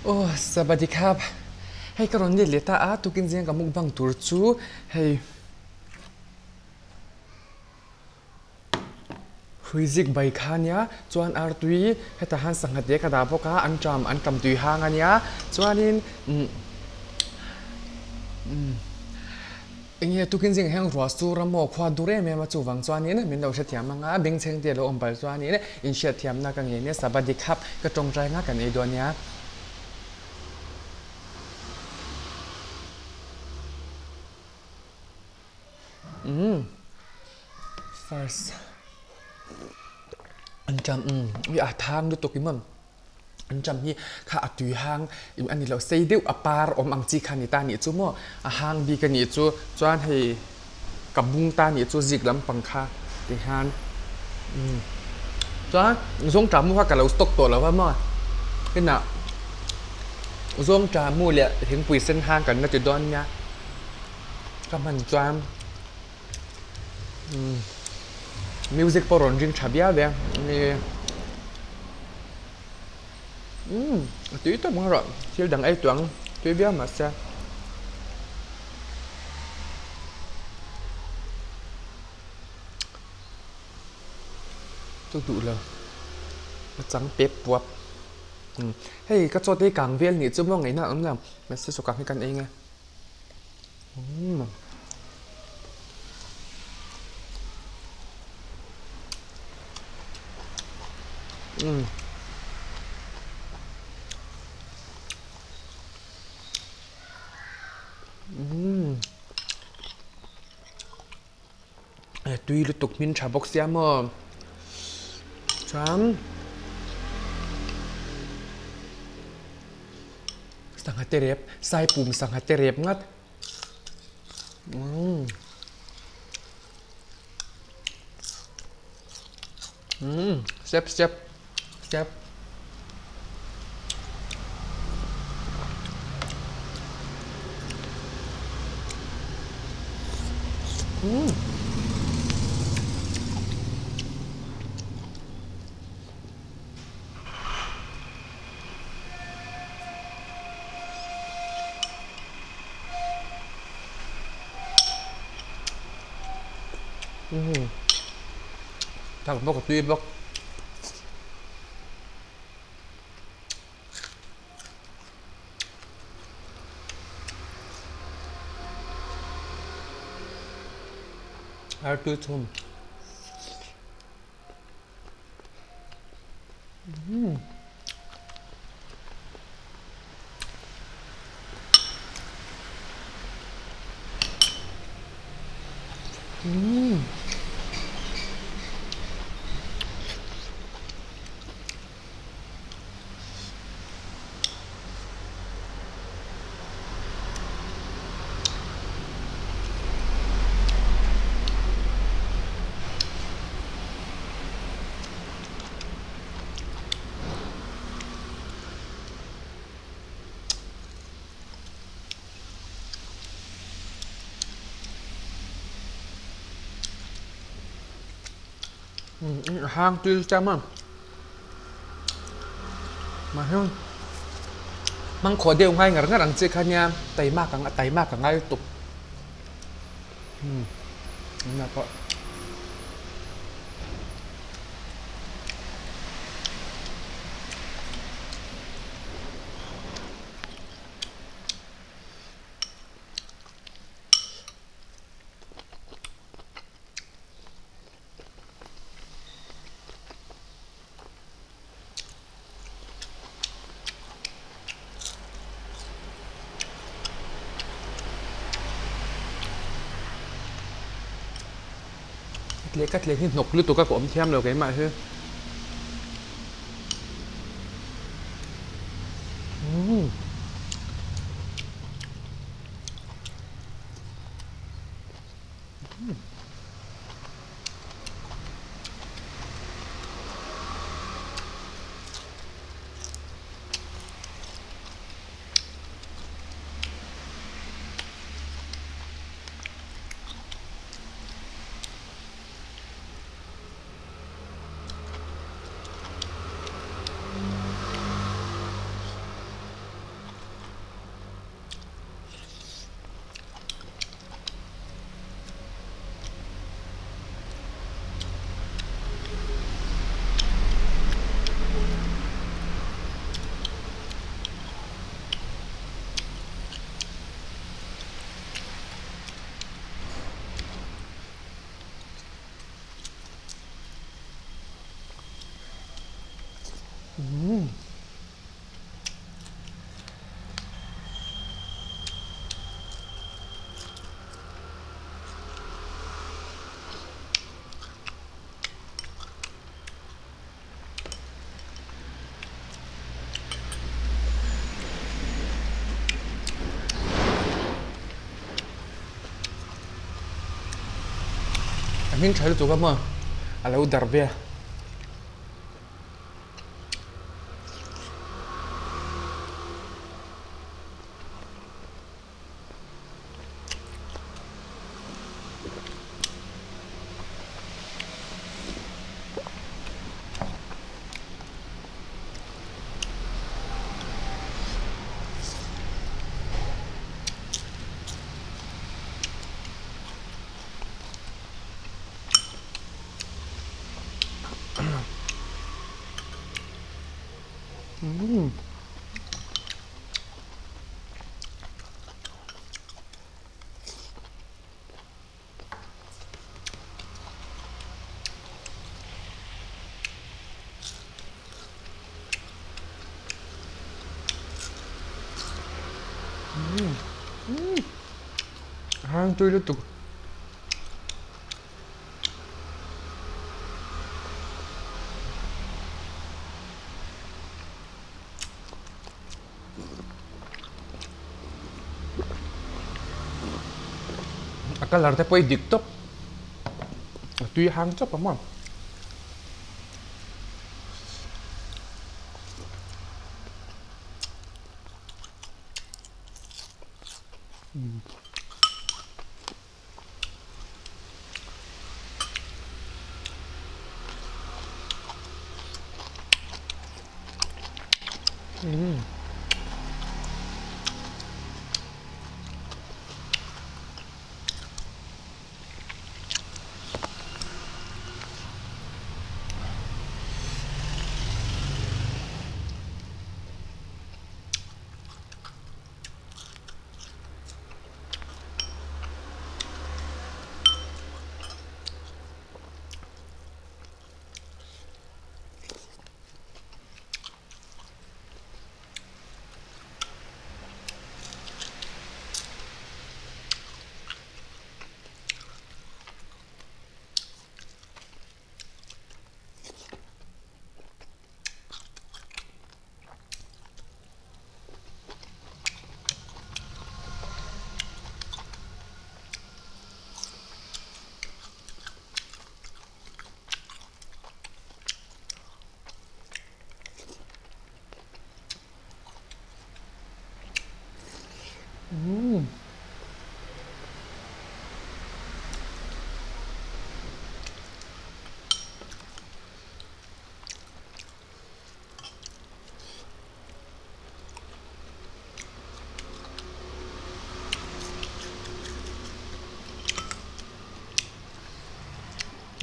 Aw Sabadi khap hei ka rawn let leh ta a tukin zing ka mukbang tur chu hei Hruizik bai kha ania chuan artui hetah hian sangha te ka dah bawk a an ṭam an ṭam tui hang ania chuanin umm umm eng nge tukin zingah hian ruah sur a maw khua dur em em a chuvang chuanin min lo hrethiam ang a bengchheng te a lo awm palh chuanin inhriatthiamna ka ngei nia sabadi khap ka tawngtai nghak kan ei dawn nia. Umm first an ṭam umm ui a thang lutuk i maw an ṭam hi kha a tui hang ih a ni lo sei deuh a par awm ang chi kha a ni ta a nih chu maw a hang bik a nih chu chuan hei ka bung ta a nih chu zik lampang kha tihian umm chuan zawngṭah mu kha ka lo stock tawh lo va maw kinah zawngṭah mu leh thingpui sen hang kan la ti dawn nia. Ka hman chuan music pawh rawn ring tha viau ve mi umm a tui tawp ang erawh thil dang ei tuang tui viau mahse chu duh lo a chang pep puap hei ka chaw te hi kang vel nih chu maw ngaihna a awm lo mahse chaw kang hi kan ei nge. Tui lutuk hmin tha bawk sia maw chuan sangha te rep saipum sangha te rep ngat umm umm sep sep sep. Umm. Tak bawk a tui bawk. Artui chhum. Hang tui cham a mahse hmangkhawh deuh ngai ngar ngar ang che kha nia taimak ang taimak a ngai lutuk umm tunah pawh. Lehkha thleng hi hnawk lutuk a ka awm thiam lo keimah hi. Umm. hmin tha lutuk a maw a lo dar vel. Hang tui lutuk. A colour te pawh hi dik tawp a tui hang chawp ang maw.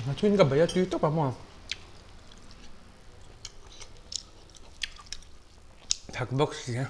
A thuin ka bei a tui tawp a maw. Thak bawk si a.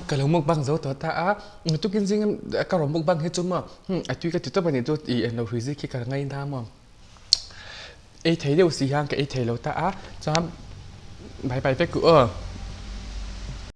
Ka lo mukbang zo tawh ta a, tukin zing ka rawn mukbang hi chu maw a tui ka ti tawp a ni chu ih englo hrui zik hi ka ngaina maw ei thei deuh si hian ka ei thei lo ta a chuan bye bye vek u aw.